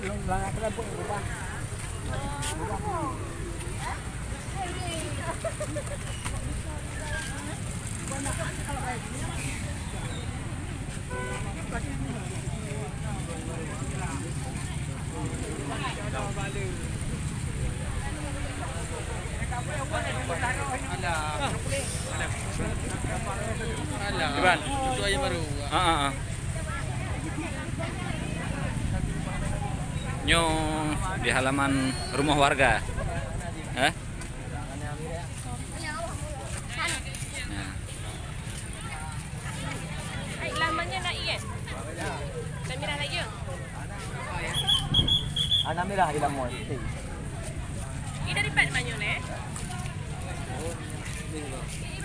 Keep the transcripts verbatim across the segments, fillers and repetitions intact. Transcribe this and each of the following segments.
Iban. Ha, ha, ha. Nyoe di halaman rumah warga. Eh? Nah. Ai, lamannya nak iet. Nak mirah lagi, ya? Anak mirah di lamun. Ini dari pat banyu, eh?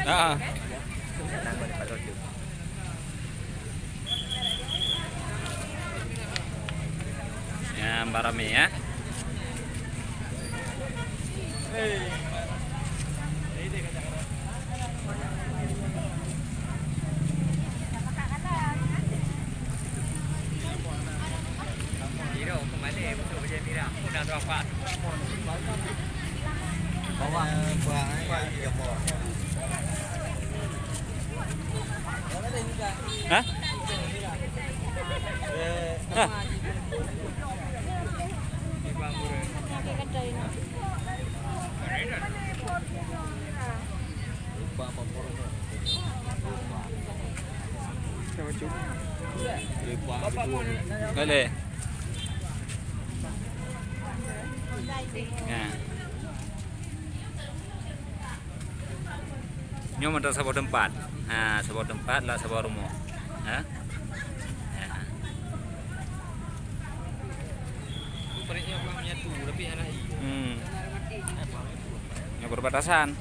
Ah. Ya, barame, ya. Hah? Hah? Boleh. Ya. Nyoe mantong saboh teumpat. Ha, saboh teumpat lah saboh rumoh. Ha? Ha. Hmm. Nyoe perbatasan.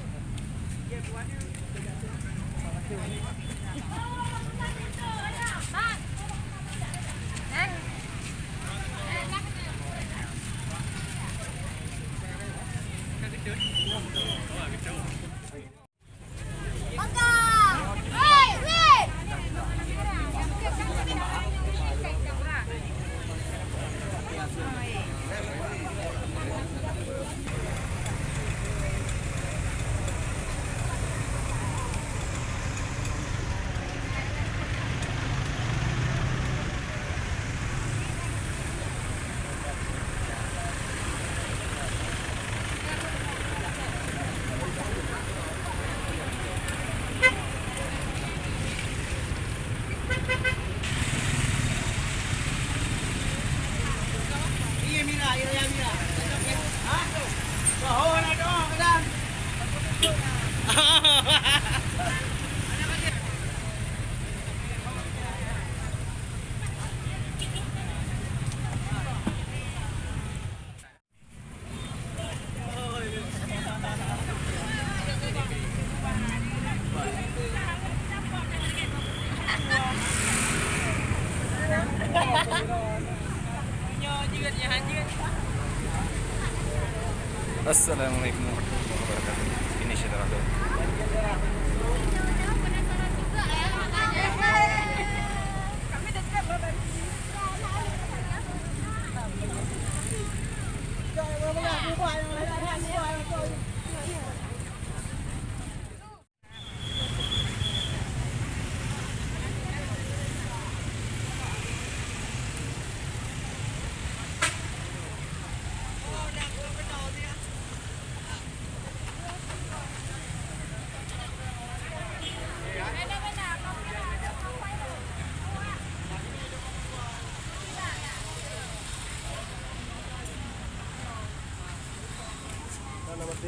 Assalamualaikum warahmatullahi wabarakatuh. Ini saudara.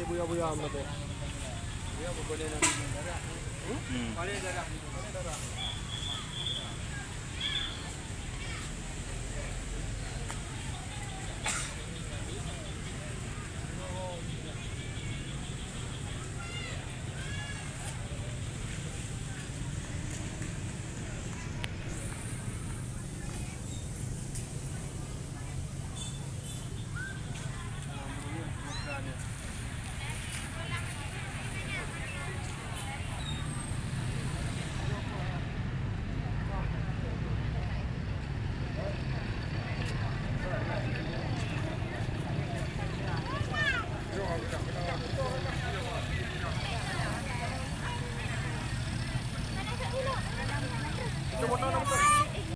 Buya-buya. Hmm.